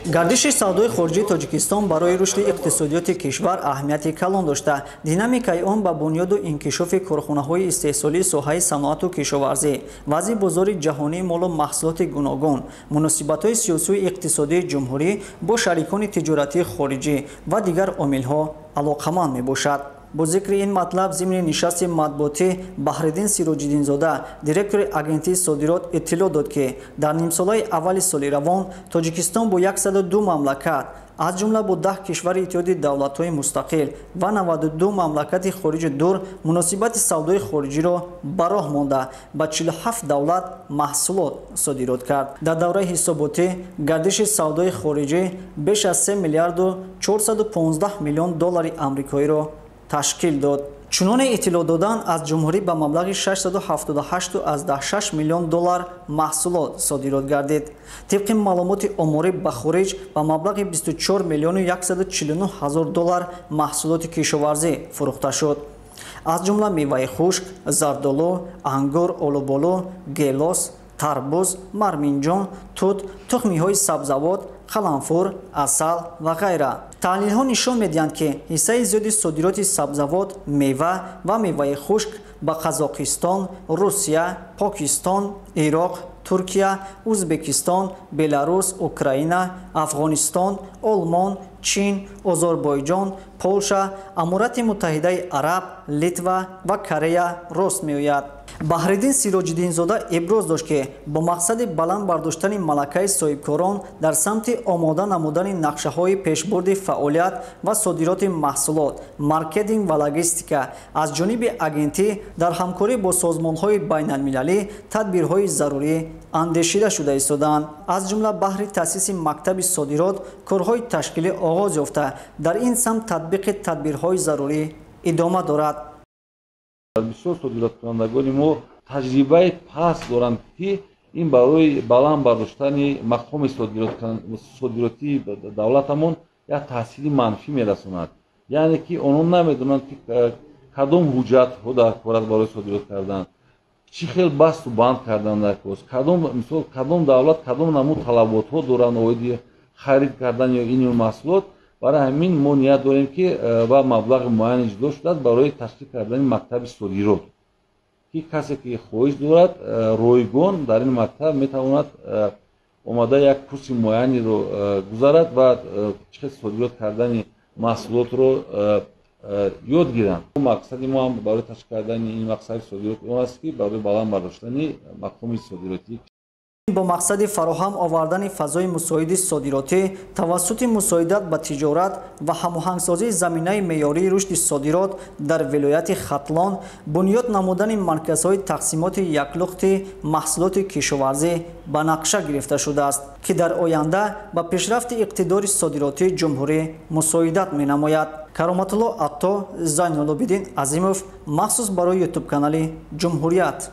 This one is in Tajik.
Гардиши савдои хориҷии Тоҷикистон барои рушди иқтисодиёти кишвар аҳамияти калон дошта, динамикаи он ба бунёду инкишофи корхонаҳои истеҳсолии соҳаи саноату кишоварзӣ, вазъи бозори ҷаҳонии молу маҳсулоти гуногун, муносибатҳои сиёсию иқтисодии ҷумҳурӣ бо шарикони тиҷоратии хориҷӣ ва дигар омилҳо алоқаманд мебошад. Бо зикри ин матлаб зимни нишасти матбуотӣ Баҳриддин Сироҷиддинзода, директори Агентии содирот, иттилоъ дод, ки дар нимсолаи аввали соли равон Тоҷикистон бо 102 мамлакат, аз ҷумла бо 10 кишвари Иттиҳоди давлатҳои мустақил ва 92 мамлакати хориҷи дур муносибати савдои хориҷиро ба роҳ монда, ба 47 давлат маҳсулот содирот кард. Дар давраи ҳисоботӣ гардиши савдои хориҷӣ беш аз 3 миллиарду 415 миллион доллари амрикоиро ташкил дод. Чуноне иттилоъ додан, аз ҷумҳурӣ ба маблағи 678,6 миллион доллар маҳсулот содирот гардид. Тибқи маълумоти оморӣ, ба хориҷ ба маблағи 24 миллиону 149 ҳазор доллар маҳсулоти кишоварзӣ фурӯхта шуд. Аз ҷумла меваи хушк, зардолу, ангур, олуболу, гелос, тарбуз, марминҷон, тут, тухмиҳои сабзавот, қаламфур, асал ва ғайра. Таҳлилҳо нишон медиҳанд, ки ҳиссаи зиёди содироти сабзавот, мева ва меваи хушк ба Қазоқистон, Русия, Покистон, Ироқ, Туркия, Узбекистон, Беларус, Украина, Афғонистон, Олмон, Чин, Озарбойҷон, Полша, Аморати Муттаҳидаи Араб, Литва ва Корея рост меояд. Баҳриддин Сироҷиддинзода иброз дошт, ки бо мақсади баланд бардоштани малакаи соҳибкорон дар самти омода намудани нақшаҳои пешбурди фаъолият ва содироти маҳсулот, маркетинг ва логистика аз ҷониби агентӣ дар ҳамкорӣ бо созмонҳои байналмилалӣ тадбирҳои зарурӣ андешида шуда истодаанд. Аз ҷумла баҳри таъсиси мактаби содирот корҳои ташкилӣ оғоз ёфта, дар ин самт татбиқи тадбирҳои зарурӣ идома дорад. Бисёр содироткунандагони мо таҷрибаи паст доранд, ки ин барои баланд бардоштани мақоми содиротии давлатамон як таъсири манфӣ мерасонад. Яъне ки онҳо намедонанд, ки кадом ҳуҷҷатҳо дар кор аст барои содирот кардан, чӣ хел басту банд кардан дар кор, кадом, мисол, кадом давлат кадом намуд талаботҳо доранд оиди харид кардан ё ин ё маҳсулот. Барои ҳамин мо ният дорем, ки ва маблағи муайяне ҷудо шудааст барои ташкил кардани мактаби содирот, ки касе ки хоҳиш дорад, ройгон дар ин мактаб метавонад омада як курси муайянеро гузарад ва чӣ хел содирот кардани маҳсулотро ёд гиранд. Мақсади мо ҳам барои ташкил кардани ин мактаби содирот он аст, ки барои баланд бардоштани мақоми содиротӣ. Бо мақсади фароҳам овардани фазои мусоиди содиротӣ тавассути мусоидат ба тиҷорат ва ҳамоҳангсозии заминаи меъёрии рушди содирот дар вилояти Хатлон бунёд намудани марказҳои тақсимоти яклухти маҳсулоти кишоварзӣ ба нақша гирифта шудааст, ки дар оянда ба пешрафти иқтидори содиротии ҷумҳурӣ мусоидат менамояд. Кароматулло Атто, Зайнулобиддин Азимов, махсус барои ютуб-канали Ҷумҳурият.